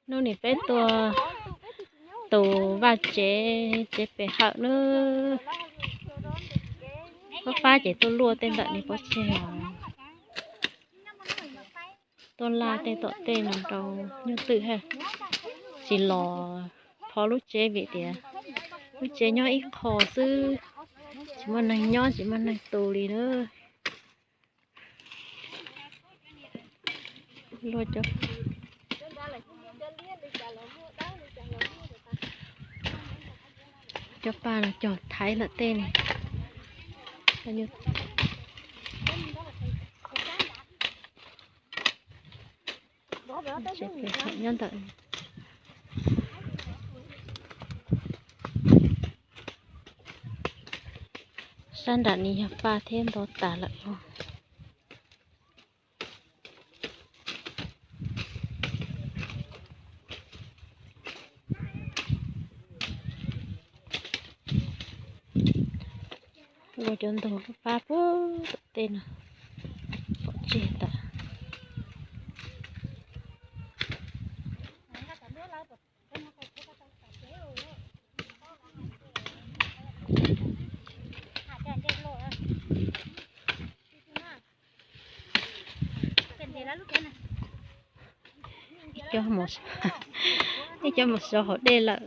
Hnub no peb tuaj tu vaj tsev, tsev pem hawm nawb. Fab fab ces tuaj luaj tej ntawm no pov tseg os. Tuaj laj tej tom tej no rau nyuj twm ha, tsis los pho lub tsev vim tias lub tsev nyob ib qho xwb, tsis muaj neeg nyob tsis muaj neeg tu li na. Luaj cov, cov paj no cog thaiv ntawm tej no. Nyob ntawm sab nram ni yog paj thiab nto tas lawm os. Luaj cov ntug fab puag tom tej no pov tseg tas. Cov mus, ib cov mus sov hauv dej lawm.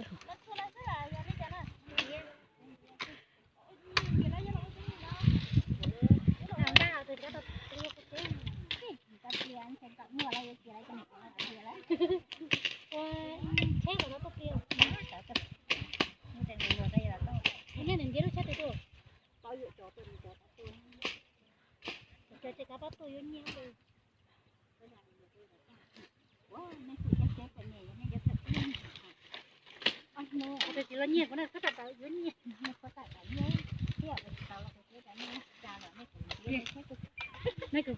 Neb kuv